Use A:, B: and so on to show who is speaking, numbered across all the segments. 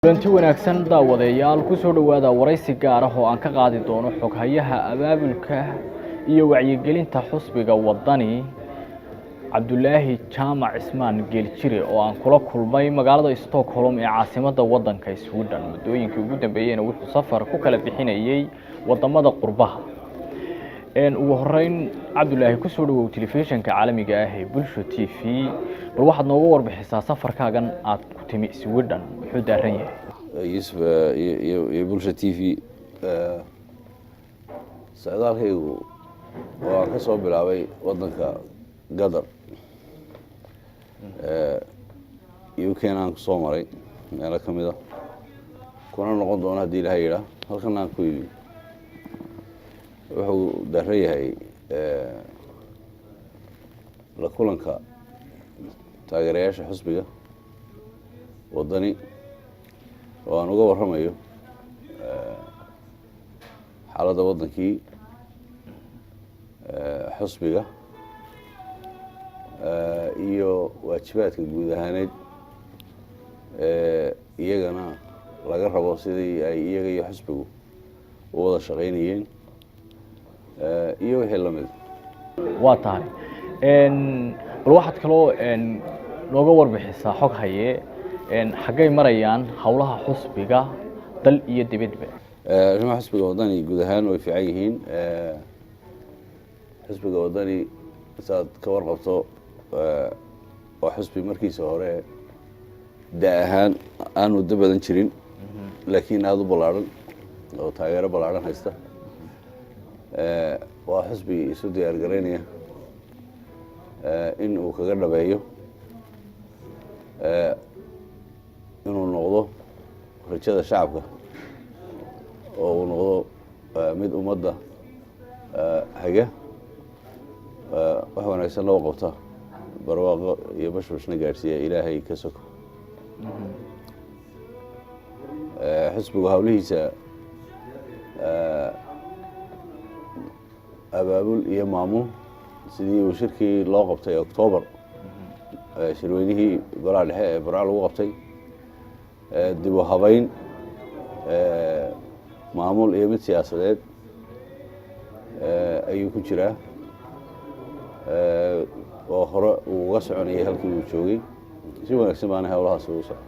A: Kulanti wanaagsan daawadayaal, kusoo dhowaada waraysi gaar ah oo aan ka qaadi doono xoghayaha abaabulka iyo wacyigelinta xusbiga Wadani, Cabdulaahi Jaamac Cismaan Geeljire, oo aan kula kulmay magaalada Stockholm ee caasimadda waddanka Sweden. Muddooyinkii ugu dambeeyeyna wuxuu safar ku kala bixinayey wadamada qurbaha. Ugu horeyn, Cabdulaahi, kusoo dhawow telefishinka caalamiga ah ee Bulsho TV. Bal waxaad nooga warbixisaa safarkaagan aad ku timi Sweden, muxuu daaran yahay?
B: Yuusuf iyo Bulsha TV, socdaalkaygu waan ka soo bilaabay waddanka Qatar, UK aan kusoo maray meelo ka mid a, kuna noqon doono haddii Ilahay yidhaah. Halkan aan ku yimi wuxuu daran yahay la kulanka taageerayaasha xusbiga Waddani oo aan uga warramayo xaaladda waddankii, xusbiga iyo waajibaadka guud ahaaneed iyagana laga rabo, sidii ay iyaga iyo xusbigu u wada shaqaynayeen iyo wixii lamid.
A: Waa tahay. Bal waxaad kaloo nooga warbixisaa, xog haye, xaggay marayaan howlaha xusbiga dal iyo dibadba?
B: Arrimaha xusbiga Waddani guud ahaan way fiican yihiin. Xusbiga Waddani, saad ka warqabto, waa xusbi markiisa hore da ahaan aan muddo badan jirin, laakiin aada u ballaadhan oo taageero ballaadhan haysta. Waa xusbi isu diyaar garaynaya in uu kaga dhabeeyo inuu noqdo rajada shacabka oo uu noqdo mid ummadda haga, wax wanaagsan loo qabta, barwaaqo iyo bashbashna gaadhsiiya, Ilaahay ka soko. Xisbigu hawlihiisa abaabul iyo maamul, sidii uu shirkii loo qabtay Octoobar, shirweynihii golaha dhexe ee Burco lagu qabtay, dib u habeyn maamul iyo mid siyaasadeed ayuu ku jiraa, oo hore uu uga soconayay halkii uu joogay. Si wanaagsan baana howlahaas ugu socda.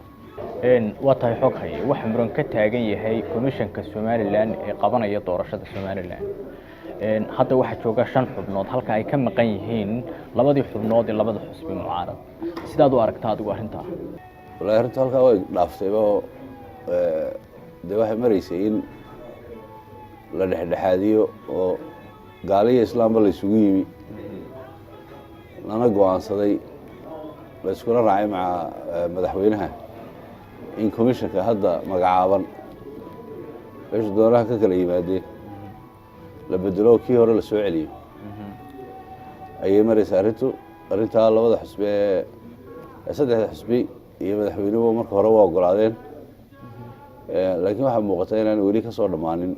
A: Waa tahay, xog haye. Waxa muran ka taagan yahay komishanka Somaliland ee qabanaya doorashada Somaliland. Hadda waxaa jooga shan xubnood, halka ay ka maqan yihiin labadii xubnood ee labada xusbi mucaarad. Sidaad u aragta adigu arrintaa?
B: Wallahi, arrintu halkaa way dhaaftayba. Dee waxay maraysay in la dhexdhexaadiyo oo gaaliyo islaamba la isugu yimi, lana go-aansaday, la iskula raacay maca madaxweynaha in commissionka hadda magacaaban, meesha doonaha ka kala yimaadeen, la bedelo, kii hore la soo celiyo ayay maraysa arrintu. Arrintaa labada xusbi ee saddexda xusbi iyo madaxweynuhu marka hore waa ogolaadeen, laakiin waxaa muuqata inaan weli ka soo dhammaanin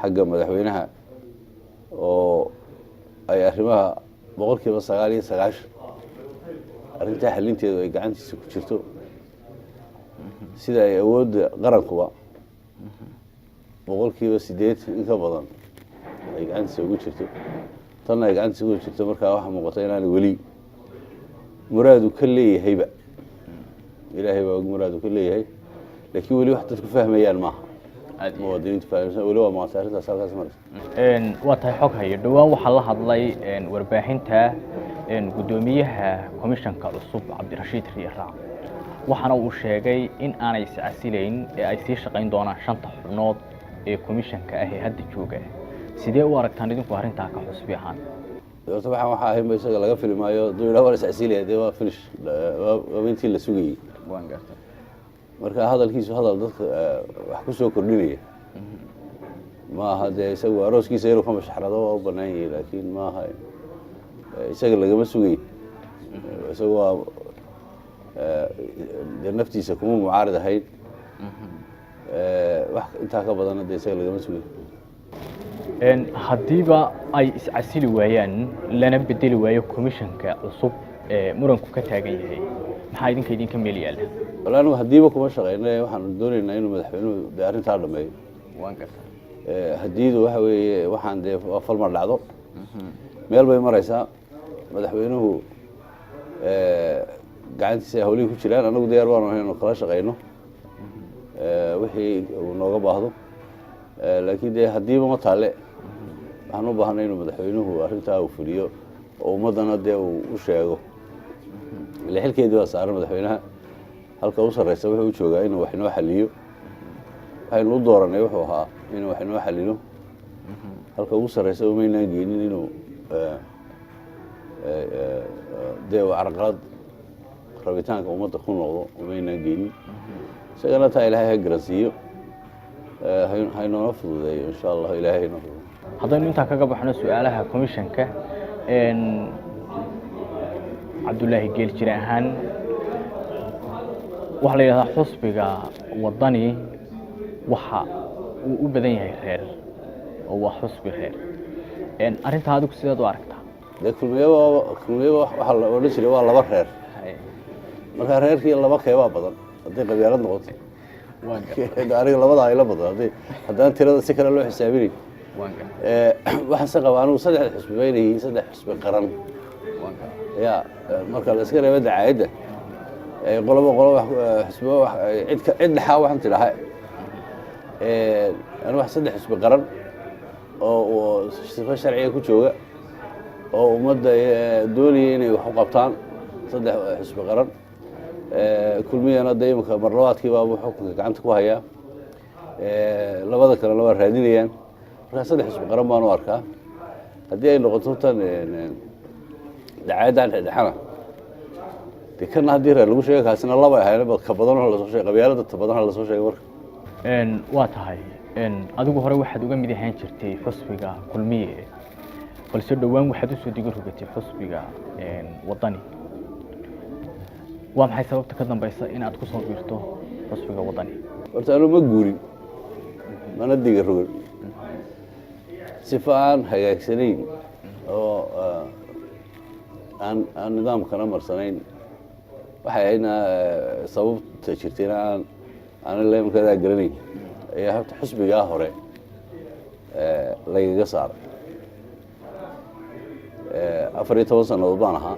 B: xagga madaxweynaha, oo ay arrimaha 99% arrintaa xalinteedu ay gacantiisa ku jirto, sida ay awoodda qarankuba 80% in ka badan ay gacantiisa ugu jirto, tanna ay gacantiisa ugu jirto. Markaa waxaa muuqata inaana weli muraadu ka leeyahayba. Ilaahay baa og muraadu ka leeyahay, laakiin weli wax dadku fahmayaan maaha, muwaadiniintu fahmaysan weli. Waa maanta arrintaas halkaas maraysa.
A: Waa tahay, xog haye. Dhowaan waxaa la hadlay warbaahinta guddoomiyaha komishanka cusub, Cabdirashiid Riyaraac, waxaana uu sheegay in aanay iscasilayn ee ay sii shaqayn doonaan shanta xubnood ee komishanka ah ee hadda jooga. Sidee u aragtaan idinku arrintaa ka xusbi ahaan?
B: Horta waxaan waxaa ahaynba isaga laga fili maayo. Hadduu yidhaha waan iscasilaya, dee waa finish, waa intii la sugayey.
A: Waan gartay.
B: Marka hadalkiisu hadal dadka wax ku soo kordhinaya ma aha. Dee isagu arooskiisa inuu ka mashaxrado waa u banaan yahay, laakiin ma aha, isaga lagama sugay. Isagu waa dee naftiisa kuma mucaarid ahayn. Wax intaa ka badanna dee isaga lagama sugay.
A: Haddiiba ay iscasili waayaan, lana bedeli waayo komishanka cusub ee muranku ka taagan yahay, maxaa idinka meel yaalla?
B: Wala anigu haddiiba kuma shaqeyna, waxaanu doonaynaa inuu madaxweynuhu dee arrintaa dhameeyo.
A: Waan gartaa.
B: Haddiidu waxa weeye, waxaan dee waa falma dhacdo, meel bay maraysaa. Madaxweynuhu gacantiisa ay hawlihii ku jiraan. Anagu diyaar baanu ahay inuu kala shaqeyno wixii uu nooga baahdo, laakiin dee haddiiba ma taale. Waxaan u baahnay inuu madaxweynuhu arrintaa uu fuliyo oo ummaddana dee uu u sheego, ile xilkeedii baa saaran madaxweynaha. Halka u sarreysa wuxuu u joogaa inuu wax inoo xaliyo. Waxaynu u dooranay wuxuu ahaa inuu wax inoo xalilo. Halka ugu sarreysa umaynaan geenin inuu dee uu carqalad rabitaanka ummadda ku noqdo, umaynaan geenin. Isagana taa Ilaahay ha garansiiyo, haynoona fududeeyo, insha Allah. Ilaahay haynoo fududeeyo.
A: Haddaynu intaa kaga baxno su-aalaha commissionka, Cabdullaahi Geeljire ahaan, waxaa la yidhahdaa xusbiga Wadani waxa uu u badan yahay reer oo waa xusbi reer. Arrintaa adigu sideed u aragtaa?
B: Dee Kulmiyaba, Kulmiyaba waxaa la odhan jiray waa laba reer. Marka reerkii laba keebaa badan hadday qabyaalad noqoto. Aniga labada ayla badan hadday haddaan tirada si kale loo xisaabinayn. Waxaan se qabaa anigu saddexda xusbi ba inay yihiin saddex xusbi qaran. Ya marka la iska reebo dacaayadda qoloba qolo xusbiba cid cid dhexaa waxaan tidhaha, anigu wax saddex xusbi qaran oo sifo sharciga ku jooga oo ummadda doonaya inay wax u qabtaan, saddex xusbi qaran. Kulmiyana dee imika marlabaadkii baabuu xukunka gacanta ku hayaa, labada kalena waa raadinayaan. Markaa saddex xusbi qaran baan u arkaa. Haddii ay noqoto tan dacaayaddan dhexdhexana, dee kana haddii reer lagu sheega, kaasina laba ahayn, ka badan lasoo sheegay, qabyaalada ta badan lasoo sheegay marka.
A: Waa tahay. Adigu hore waxaad uga mid ahaan jirtay xusbiga Kulmiye, balse dhowaan waxaad usoo diga rogatay xusbiga Wadani. Waa maxay sababta ka dambeysa in aad kusoo biirto xusbiga Wadani?
B: Horta anu ma guurin mana diga rogan. Sifa aan hagaagsanayn oo aan nidaamkana marsanayn waxay ahaydna, sababta jirtayna aan aanan leemkadaa garanayn ayaa horta xusbigaa hore lagaga saaray. 14 sannadood baan ahaa.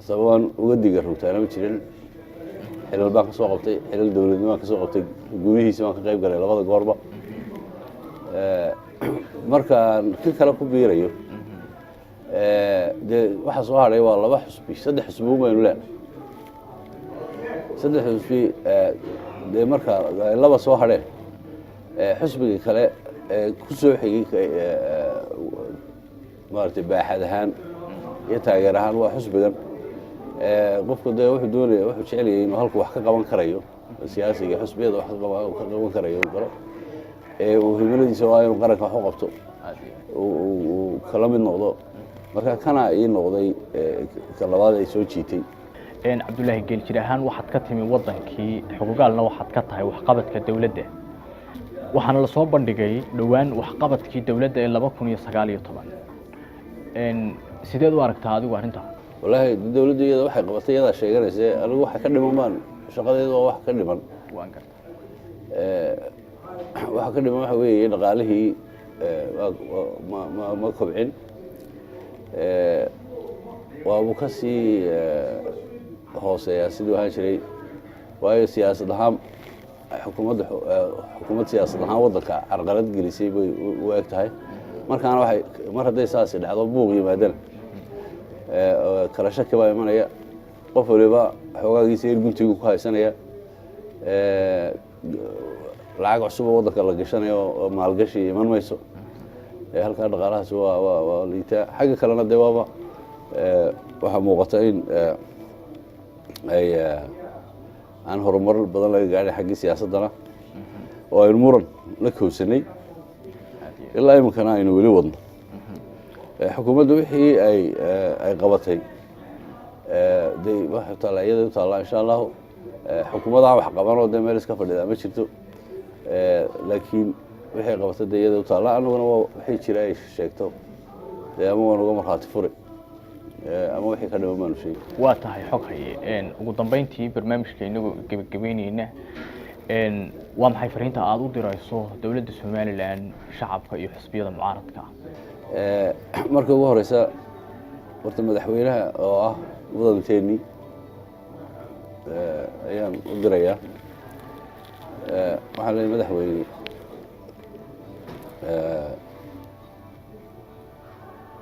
B: Sababaan uga diga rogtaana ma jirin. Xilal baan ka soo qabtay, xilal dowladnimo baan ka soo qabtay, gudihiisa baan ka qayb galay labada goorba. Markaan ka kale ku biirayo, dee waxaa soo hadhay waa laba xusbi, saddex xusbi un baynu leenahay. Saddex xusbi dee marka laba soo hadheen, xusbiga kale ku soo xigay maaragtay baaxad ahaan iyo taageer ahaan waa xusbigan. Qofku dee wuxuu doonaya, wuxuu jecelyahay inuu halku wax ka qaban karayo, siyaasiga xusbiyada wax ka qaban karayo uu galo, uu himiladiisa waa inuu qaranka wax u qabto, uu kala mid noqdo. Marka kana ii noqday ka labaad ay soo jiitay.
A: Cabdullaahi Geeljir ahaan, waxaad ka timi wadankii, xogogaalna waxaad ka tahay waxqabadka dowladda. Waxaana lasoo bandhigay dhowaan waxqabadkii dowladda ee 2019. Sideed u aragtaa adigu arrintaa?
B: Wallaahi dowladdu iyada waxay qabatay iyadaa sheeganaysa. Anigu waxa ka dhiman baan, shaqadeedu waa wax ka dhiman.
A: Waan gartaa.
B: Waxa ka dhiman waxa weeye dhaqaalihii ma kobcin, waabuu ka sii hooseeyaa siduu ahaan jiray, waayo siyaasad ahaan xukuumadda, xukuumad siyaasad ahaan waddanka carqalad gelisay bay u eg tahay. Markaana waxay mar hadday saasi dhacdo, buuq yimaadana, kala shaki baa imanaya. Qof waliba xoogaagiisa yar guntigu ku haysanaya. Lacag cusub oo waddanka la gashanayo oo maalgashi iman mayso. Halkaa dhaqaalahaasi waa liitaa. Xagga kalena dee waaba waxaa muuqata in ay aan horumar badan laga gaadhin xaggii siyaasaddana, oo aynu muran la kowsanay ilaa iminkana aynu weli wadno. Xukuumadda wixii ay qabatay de waxay taallaa iyada u taallaa, insha Allahu. Xukuumadaha wax qabanoo dee meel iska fadhidaa ma jirto, laakiin wixii ay qabatay dee iyada u taallaa. Anaguna waa wixii jira ay sheegto dee ama waan uga markhaati furi. Ama wixii ka dhiman baanu sheegi.
A: Waa tahay, xoghaye. Ugu dambeyntii, barnaamijka inagoo gebagabeyneyna, waa maxay fariinta aada u dirayso dowladda Somaliland, shacabka iyo xisbiyada mucaaradka?
B: Marka ugu horeysa, horta madaxweynaha oo ah mudanteennii ayaan u dirayaa. Waxaan leeyahay, madaxweyne,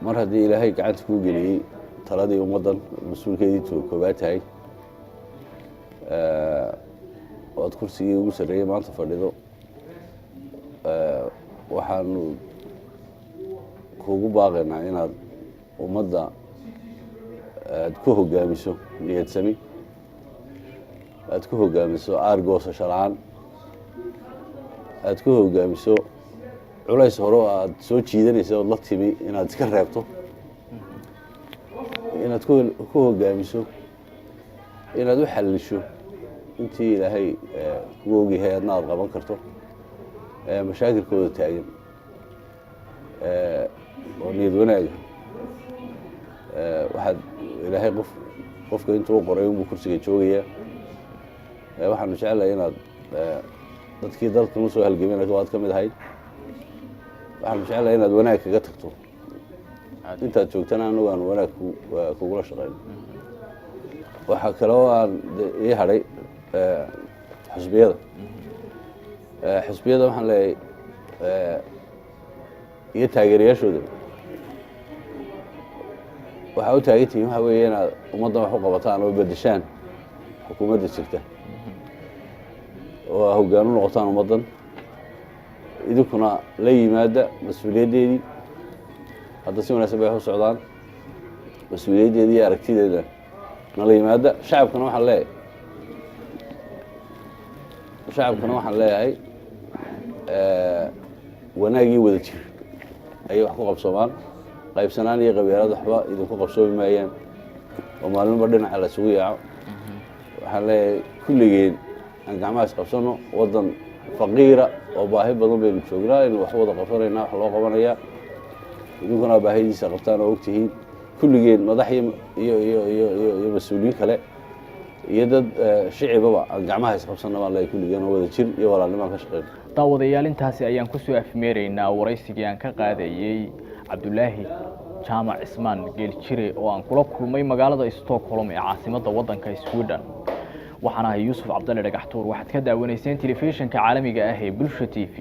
B: mar haddii Ilaahay gacanta kuu geliyey taladii ummaddan, mas-uulkeedii koobaad tahay, oad kursigii ugu sarreeyey maanta fadhido, waxaanu kuugu baaqaynaa inaad ummadda aad ku hoggaamiso niyadsami, aad ku hoggaamiso aargoosasho la-aan, aad ku hoggaamiso culays hore oo aad soo jiidanaysa ood la timi inaad iska reebto, inaad ku hoggaamiso inaad u xallisho intii Ilaahay kugu ogyahay adna aad qaban karto mashaakilkooda taagan, oo niyad wanaaga. Waxaad Ilaahay qof qofka intuu u qoray unbuu kursiga joogayaa. Waxaanu jeclahay inaad dadkii dalkan usoo halgamay waad ka mid ahayd. Waxaanu jeclahay inaad wanaag kaga tagto intaad joogtana, anagu aan wanaag kugula shaqeyno. Waxaa kaloo aan ii hadhay xusbiyada. Xusbiyada waxaan leeyahay iyo taageerayaashooda, waxaa u taagan tihiin waxa weeye inaad ummaddan wax u qabataan oo bedeshaan xukuumadda jirta oo aa hoggaan u noqotaan ummaddan. Idinkuna la yimaada mas-uuliyaddeedii. Hadda si wanaagsan bay wax u socdaan. Mas-uuliyaddeedii iyo aragtideeda nala yimaada. Shacabkana waxaan leeyahay wanaagii wada jir ayay wax ku qabsoomaan. Qaybsanaan iyo qabyaalad waxba idinku qabsoomi maayaan oo maalinba dhinaca la isugu yaaco. Waxaan leeyahay, kulligeen aan gacmaha isqabsano. Waddan faqiira oo baahi badan baynu joognaa, aynu wax wada qabsanaynaa, wax loo qabanayaa. Idinkuna baahidiisa qabtaan oo ogtihiin. Kulligeen, madax iyo iyo iyo iyo iyo iyo mas-uuliyiin kale iyo dad shicibaba, aan gacmaha isqabsanno baan leeyahay, kulligeen oo wada jir iyo walaalnimo aan ka shaqeyno.
A: Daawadayaal, intaasi ayaan kusoo afmeeraynaa waraysigii aan ka qaadayey Cabdulaahi Jaamac Cismaan Geeljire oo aan kula kulmay magaalada Stockholm ee caasimadda waddanka Sweden. Waxaan ahay Yuusuf Cabdalle Dhagaxtuur. Waxaad ka daawanayseen telefishinka caalamiga ah ee Bulsha TV.